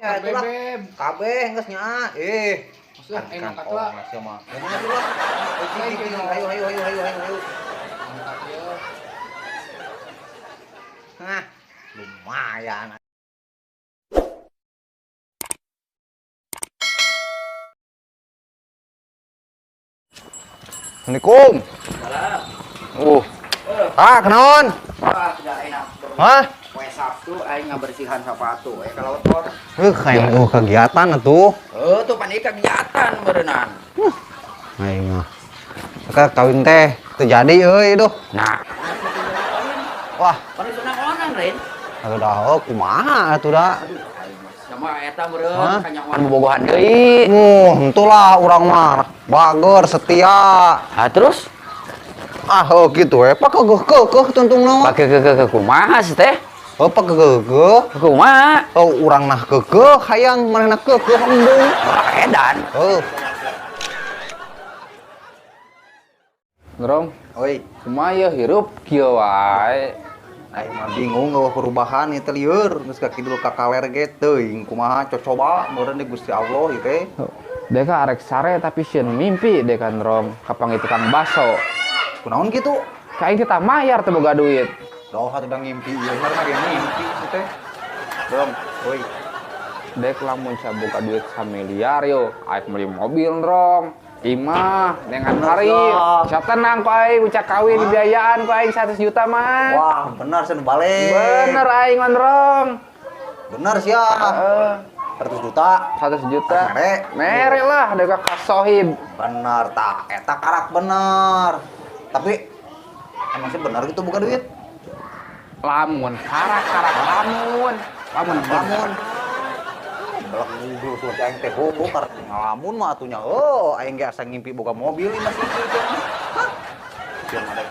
Ya, itulah. Beb. Kabeh geus nya. Eh, Maksudnya aing angkat lah. Sia mah. Ya mana tuh lah. Ayo ayo ayo ayo ayo ayo. Angkat ya. Hah, lumayan. Assalamualaikum. Salam. Ah, kenaon? Wah, sudah enak. Hah? Poe Sabtu aing ngabersihan sepatu we kalau motor. Kayak oh kegiatan atuh. Oh, tuh pan ieu kegiatan berenang. Aing mah. Sekarang kawin teh terjadi euy duh. Nah, Wah, pan senang orang lain. atuh dah oh, kumaha atuh da. Aduh, aing mah sama eta meureun Hah? kanyahoan bobogohan deui. Entulah urang mah bager setia. Ah, terus Ah, oh gitu we. Pak keukeuh keukeuh tungtung mah. pake ke kumaha sih teh? Oh, pak keukeuh. Kumaha? Oh, urang nah keukeuh hayang manehna keukeuh embung. Wah, edan. Oh, Ngerong, oi. kumaha ya hirup kieu wae. Aing mah bingung eueuh perubahan ieu teh lieur geus ka kidul ka kaler ge teuing kumaha cocoba meureun di Gusti Allah ieu teh. Deka arek sare tapi sieun mimpi deka nrong kapanggih tukang baso. Kunaon kitu? Ka aing teh tah mayar teu boga duit. Doh atuh da ngimpi ieu mah ge ngimpi ieu teh. Dong, Oi, dek lamun boga duit samiliar yo, aing meuli mobil nrong. Imah dengan hari, ya. Bisa tenang ku aing ucap kawin dibiayaan ku aing 100 juta mah. Wah, bener sen balik. Bener aing nrong. Bener sia. Heeh. 100 juta. 100 juta. Mere. Mere lah deka ka sohib. Bener tak eta karak bener. Tapi emang sih bener gitu bukan duit. Lamun karak-karak lamun. Lamun Lamun. Belak Google surat aing teh bobo karek ngalamun mah atunya. Oh, aing ge asa ngimpi boga mobil ieu masih kieu mah. Hah? Biar ada.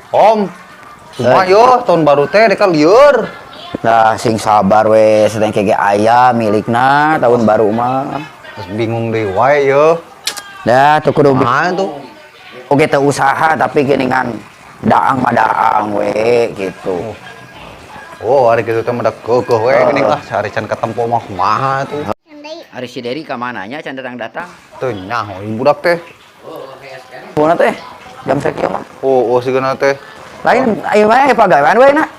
Om, kumaha yo tahun baru teh deka lieur. Nah, sing sabar we, sedang kege aya milikna tahun baru mah. Terus bingung deui wae yo. Dah tuh kudu Kumaha tuh? oke teu usaha tapi geuningan daang mah daang we gitu. Oh, hari kitu teh mah da keukeuh we geuning ah sehari can katempo mah kumaha tuh. Ari si Deri ka mananya can datang-datang? Teu nyaho ieu budak teh. Kumaha teh? Jam sakieu mah. Oh, oh sigana teh. Lain ayo wae pagawean we na.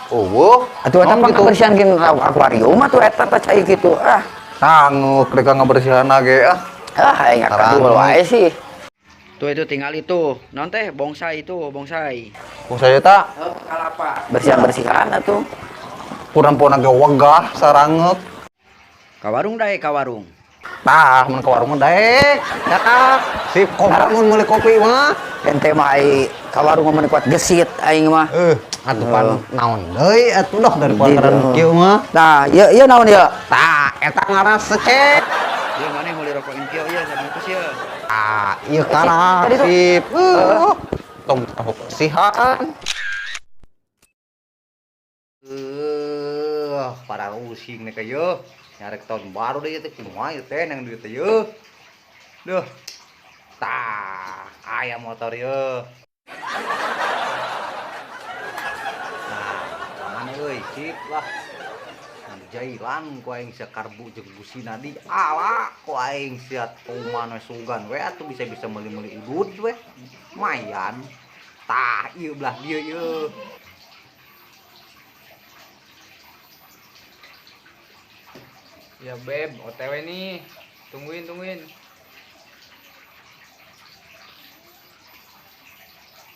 Oh, weuh. Atuh eta Naon pang gitu? kabersihan gin akuarium atuh eta teh cai kitu. Ah, Tanguk rek ngabersihan ge ah. ah aing Tarang. ngakadul wae sih. Tuh itu tinggal itu. Non teh bongsai itu, bongsai. Ku saya tak Kalapa. Bersihan-bersihan atuh. kurang pona ge wegah sarangeuk. Ka warung dae ka warung. Tah, mun ka warung mah daek. Cakap. Sip, kopi mun meuli kopi mah. Ente mah ai ka warung mah kuat gesit aing mah. Atuh pan naon deui atuh doh dari kuantaran kieu mah. Nah, ieu ieu naon ieu? Tah, eta ngaran secek. Ieu maneh meuli rokok ieu ieu sabungkus ieu. Ah, ieu karak Tadi tuh. sip. Tong sihaan. Para using nih kayo. Nyarek tahun baru deh teh kumaha ieu teh nang duit teh yeuh. Duh. Tah, aya motor yeuh. Nah, aman euy, sip lah. Nah, jailan ku aing sia karbu jeung busina di ala ku aing sia tuman we sugan we atuh bisa-bisa meuli-meuli udud we. Lumayan. Tah, ieu belah dieu ieu. Ya beb, OTW nih. Tungguin, tungguin.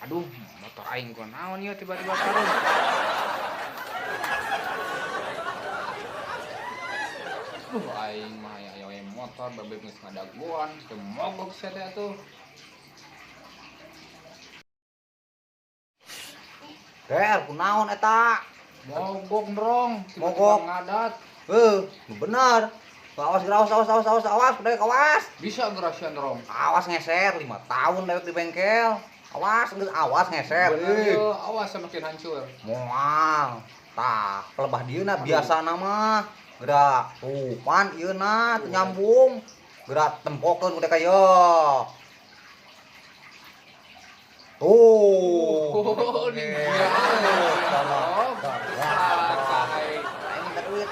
Aduh, motor aing gua naon ieu tiba-tiba karun. Duh, aing mah aya aya motor bebek geus ngadagoan, teu mogok sia teh atuh. Der, kunaon eta? Mogok ndrong, tiba-tiba Mogok. ngadat. Nu bener. Awas, awas, awas, awas, awas, awas, dewek awas. Bisa gerasian ndrong. Awas ngeser 5 tahun dewek di bengkel. Awas, geus awas ngeser. Bener Eh, ye, awas semakin hancur. Moal. Tah, pelebah dieuna biasa mah. Gerak tuh pan ieu na teu nyambung. Gerak tempokeun udah kaya. Tuh. Oh, ini gila. Sama.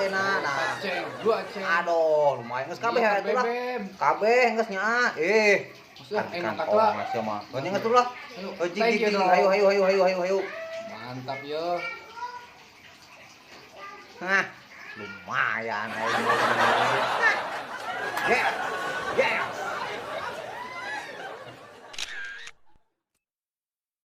ayeuna. Nah. Ceng, dua ceng. Aduh, lumayan geus kabeh Iya, atuh lah. Bebem. Kabeh geus nya. Eh. Maksudnya enak Kantong lah. sia mah. Geus geus lah. Ayo, Oh, jing, thank jing, you, jing. dong. Hayu hayu hayu hayu hayu hayu. Mantap yo. Hah, lumayan aing.